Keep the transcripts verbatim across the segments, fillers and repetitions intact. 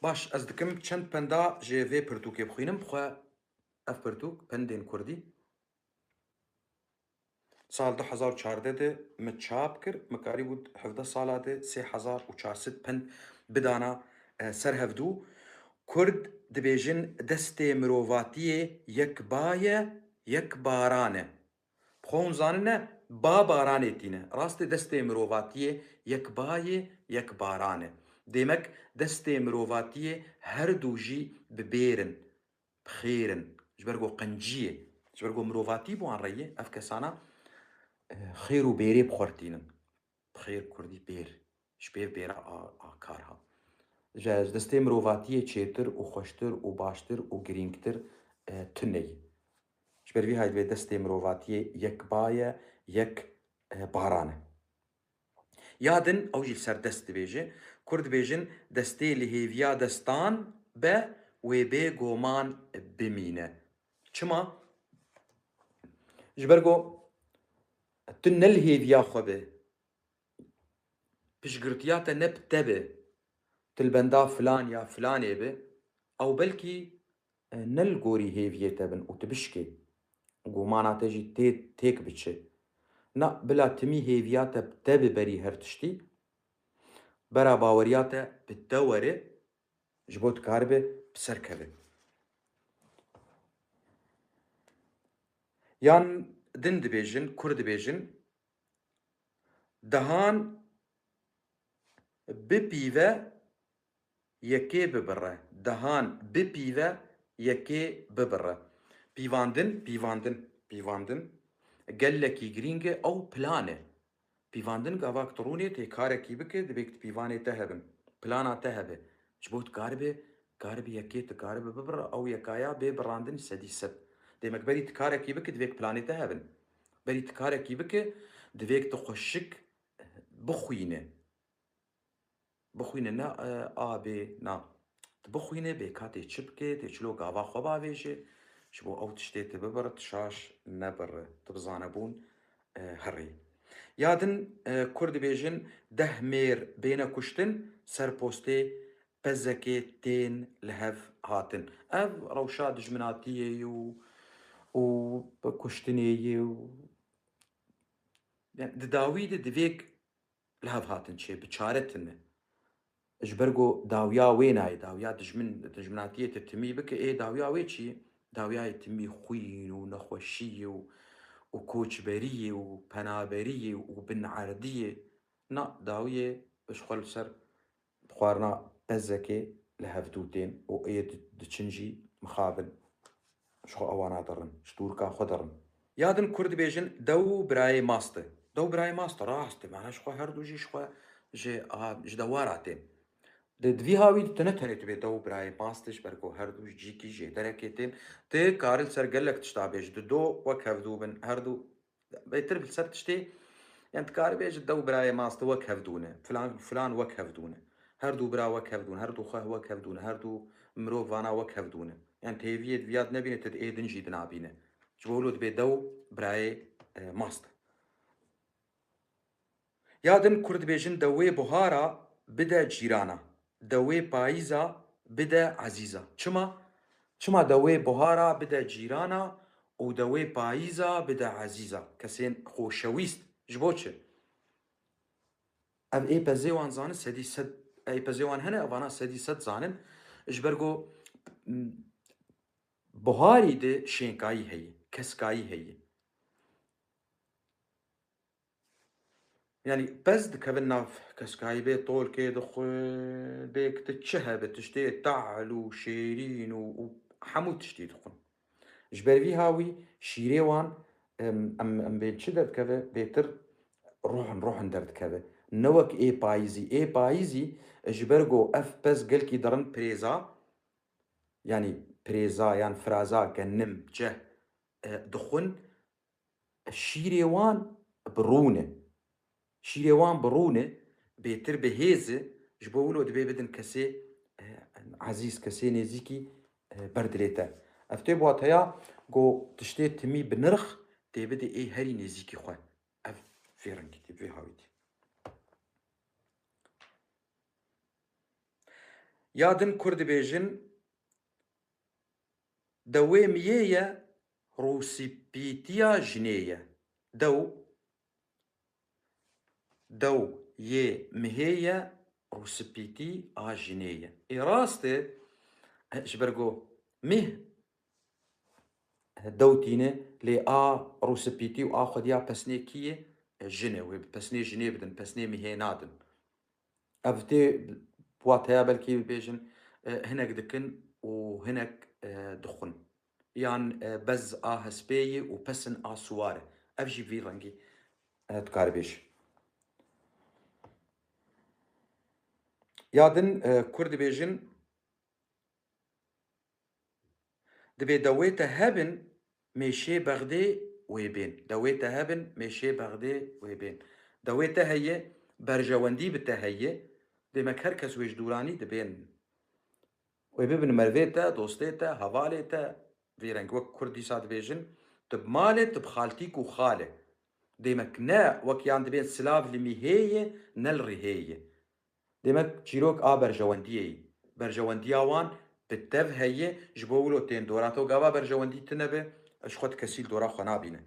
Baş, ez dikim çend penda ji vê pirtûkê bixwînim, xwe ev pirtûk, Pendên Kurdî, sal du hezar û çardeh de min çap kir, min karîbû hevdeh sala de sê hezar û çar sed pend bidana, e, ser hevdû. Kurd dibêjin destê mirovatiyê yekba ye, yekbaran e. Bi xwe hûn zanin ne, ba baranê tîne. Rastê destê mirovatiyê yekba ye, yekbaran e. Demek destê mirovatiyê her du jî bi bêr in, bi xêr in. Ji ber ku qenciyê, ji ber ku mirovatî bi wan re ye, ev kesana, eh, xêr û bêrê bi xwe re tînin. Bi xêr kurdî bêr. Ji pêv bêra a, a kar ha. Ji, ji destê mirovatiyê çêtir û xweştir û baştir û girîngtir, e, tune ye. Ji ber vî hay divê destê mirovatiyê yek ba ye, yek, e, baran e. Ya din, ew jî li ser dest dibêje. Kurd dibêjin, destê li hêviya destan be, wê bê goman bimîne. Çima? Ji ber ku tu ne li hêviya xwe be, piştgirtiya te ne bi te be, tu li benda filan ya filanê be, ew belkî, e, ne li gorî hêviyê te bin û tu bişkê, gomana te jî tê, têk biçe. Na, bila timî hêviya te bi te be berî her tiştî, bera baweriya te bi te were, ji bo tu karibe bi ser keve. Yan din dibêjin, kur dibêjin, dehan bipîve yekê bibire. Dehan bipîve yekê bibire. Pîvandin, pîvandin, pîvandin gelekî girîng e, ew plan e. Pîvandin gava ku tu rûnê tê karekî bike, divê ku tu pîvanê te hebin. Plana te hebe. Ji bo tu karibe, karibe yekê tu karibe bibire, ew yekaya bê birandin sedî sed. Demek berî tu karekî bike, divê ku planê te hebin. Berî tu karekî bike, divê ku tu xweşik bixwîne. Bixwîne ne, e, a bê, na. Tu bixwîne, bê ka tê çi bike, tê çilo gava xwe bavêje, ji bo ew tiştê tu bibire, tu şaş nebire. Tu bi zanebûn, e, herî. Ya din, e, kur dibêjin, deh mêr bêne kuştin, ser postê pezekê tên li hev hatin. Ev rewşa dijminatiyê ye û, û kuştinê ye û, yani, di dawî de divêk li hev hatin çê, bi çare tune. Ji ber ku dawiya wê nayê, dawiya dijmin, dijminatiyê tu timî bike, ê dawiya wê çi ye? Dawiyayê timî xwîn û nexweşiyê û, û koçberiyê û penaberiyê û binerdiyê. Na, dawiyê ji xwe li ser xwarina pezekê li hevdû tên û ê di-, diçin jî mixabin. Ji xwe ewana dirin, ji dûrka xwe dirin. Ya din kur dibêjin, dew birayê mast e. Dew birayê mast e, rast e. Mana ji xwe her du jî ji xwe ji, a, ji dewara tên. Di, di vî hawî de tu ne tenê tu bê dew birayê mast e, ji ber ku her du ji cîkî jê derekê tên. Tu karî li ser gelek tişta bêjî. Di do wek hevdû bin, her du Bêtir bi ser tiştê, yani, tu karî bêjî dew birayê mast wek hevdû ne, filan, filan wek hevdû ne. Her du bira wek hevdû ne, her du xweh wek hevdû ne, her du mirov vana wek hevdû ne. Yani, têviyê di viya de nebîne, tu di ê din jî dinabîne. Ji bo wilo dibê dew birayê, e, mast. Ya din kur dibêjin dewê buhara bide cîrana, dewê payîza bide ezîza. Çima? Çima dewê buhara bide cîrana û dewê payîza bide ezîza? Kesên xoşewîst. Ji bo çi? Ev ê pezê wan zanin, sedî sed, ê pezê wan hene, evana sedî sed zanin. Ji ber ku, m, buharî de şênkayî heye, keskayî heye. Yani pez dikevin nav keskayî, bê tolkê dixwe, bê ki tu çi hebe, tiştê tehl û şêrîn û, û hemû tiştî dixwin. Ji ber vî hawî şîrê wan, em, em, em bê çi derdikeve, bêtir ruhin, ruhin derdikeve. Ne wek ê payîzî. Ê payîzî, e, ji ber ku ev pez gelkî dirin pirêza, yani pirêza yan firaza, genim, ceh, e, dixwin, şîrê wan bi rûn e. Şîrê wan bi rûn e, bêtir bi hêz e, ji bo wilo dibê bidin kesê, e, ezîz, kesê nêzîkî, e, ber dilê te. Ev tê bi wateya ku tiştê timî bi nirx tê bidê ê herî nêzîkî xwe. Ev vê rengî tê, vê hawî tê. Ya din Kurd dibêjin, dewê miyê ye, rûspîtiya jinê ye. Dew, dew yê mihê ye, rûspîtî a jinê ye. Ê rast e, ji ber ku mih dew tîne, lê a rûspîtî û a xwediya pesnê kî ye? E, jin e. Wê bi pesnê jinê bidin, pesnê mihê nadin. Ev tê wateya belkî bibêjin, e, hinek dikin û hinek, e, dixwin. Yan, e, bez a hespê ye û pesin a siwar e. Ev jî vî rengî, e, dikare bêje. Ya din, e, Kurd dibêjin, Dibê dewê te hebin, mêşê Bexdê wê bên. Dewê te hebin, mêşê Bexdê wê bên. Dewê te heye, berjewendî bi te heye. Demek her kes wê ji dûranî dibên. Wê bibin mervê te, dostê te, hevalê te. Vê reng wek Kurd dîsa dibêjin, tu bi malê, tu bi xaltîk û xalê. Demek ne wek yan dibên silav li mîhê ye, ne li rihê ye. Demek çîrok a berjewendiyê yî. Berjewendiya wan bi tev heye, ji bo wilo tên dora to gava berjewendî tune be, ji xwe ti kesî li dora xwe nabîne.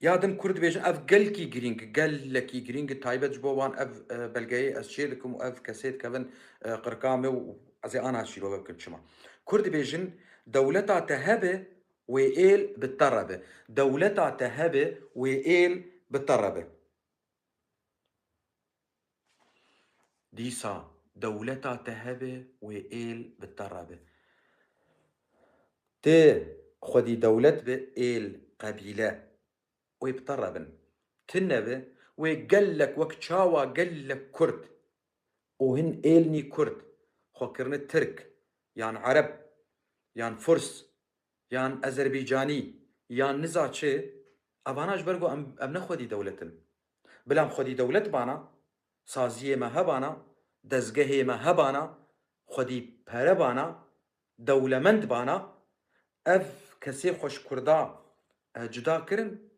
Ya din Kurd dibêjin ev gelkî girîng, gelekî girîng, taybet ji bo wan ev, e, belgeyê ez çê dikim û ev kesê dikevin, e, qirka me û ez ê ana şîrove bikim çima. Kurd dibêjin dewleta te hebe, wê êl bi te re be. Dewleta te hebe, wê êl bi te re be. Dîsa dewleta te hebe, wê êl bi te re be. Tê xwedî dewlet be, êl, qebîle, wê bi te re bin. Tune be, wê gelek wek çawa gelek Kurd û hin êlnî Kurd xwe kirine Tirk, yan Ereb, yan Furs, yan Ezerbîcanî, yan niza çi, evana ji ber ku em, em ne xwedî dewlet in. Bila em xwedî dewlet bana, saziyê me hebana, dezgehê me hebana, xwedî pere bana, dewlemend bana, ev kesê xwe ji Kurda, e, cuda kirin,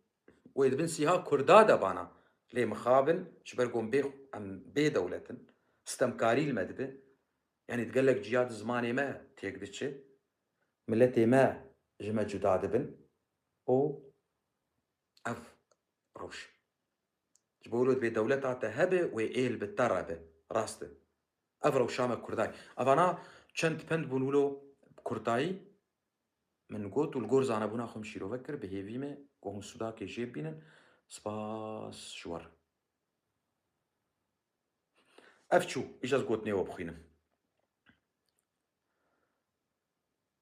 wê di bin sîha Kurda de bana. Lê mixabin, ji ber ku em bê, em bê dewlet in, stemkarî li me dibe. Yanî di gelek ciya di zimanê me têk diçe. Miletê me ji me cuda dibin û ev rewş. Ji bo wilo dibê dewleta te hebe, wê êl bi te re be. Rast e. Ev rewşa me Kurdayê. Evana çend pend bûn wilo bi Kurdayî min got û li gor zanebûna xwe min şîrove kir, bi hêvî me ku hûn sûdakê jê bibînin. Spas ji we re. Ev çû, îja ez gotinê we bixwînim.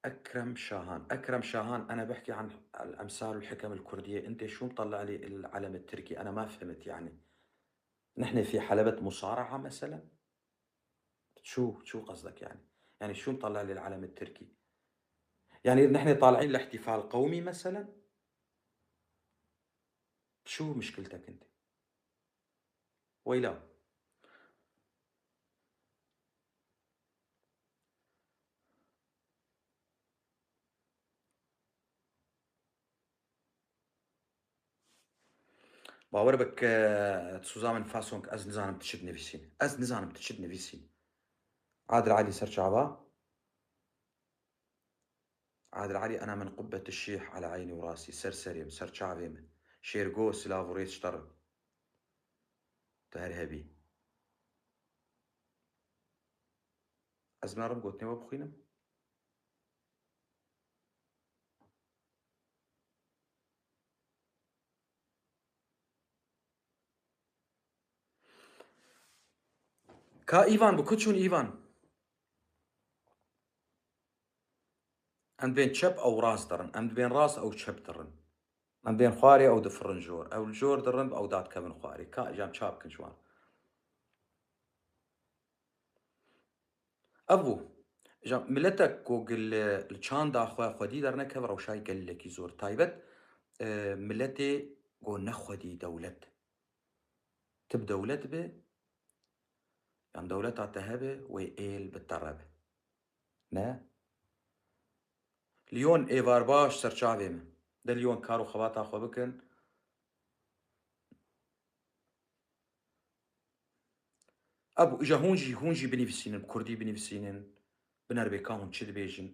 Ekrem Şahan. Ekrem Şahan, أنا بحكي عن الأمثال والحكم الكردية. أنت شو مطلع لي العلم التركي؟ أنا ما فهمت يعني. نحن في حلبة مصارعة مثلًا؟ شو، شو قصدك يعني؟ يعني شو مطلع لي العلم التركي؟ يعني نحن طالعين لاحتفال قومي مثلًا؟ شو مشكلتك أنت؟ ويلا. Bawer bike, e, zusammenfassung, ez nizanim tu çi dinivîsîn. Ez nizanim tu çi dinivîsîn. Adil Alî ser çava. Adil Alî, أنا من قبة الشيح على عيني وراسي, ser serê min, ser çavê min. Şêrgo, silav û rêz ji te re. Tu her hebî. Ez narim gotinê we bixwînim. Ka Îvan bi ku çûn Îvan? Em dibên çep ew rast dirin. Em dibên rast ew çep dirin. Em dibên xwarê ew difirin jor. Ew li jor dirin ew dadikevin xwarê. Ka îja em ça bikin ji wan? Ev bû. Îja miletek ku li, li çanda xwe xwedî dernekeve rewşayê gelekî zor. Taybet, e, miletê ku ne xwedî dewlet. Tu bi dewlet be, yan dewleta te hebe, wê êl bi te re be. Ne? Lyon êvar baş ser çavê min. De Lyon kar û xebata xwe bikin. Ev îja hûn jî, hûn jî binivîsînin, bi kurdî binivîsînin, binêrî ka hûn çi dibêjin.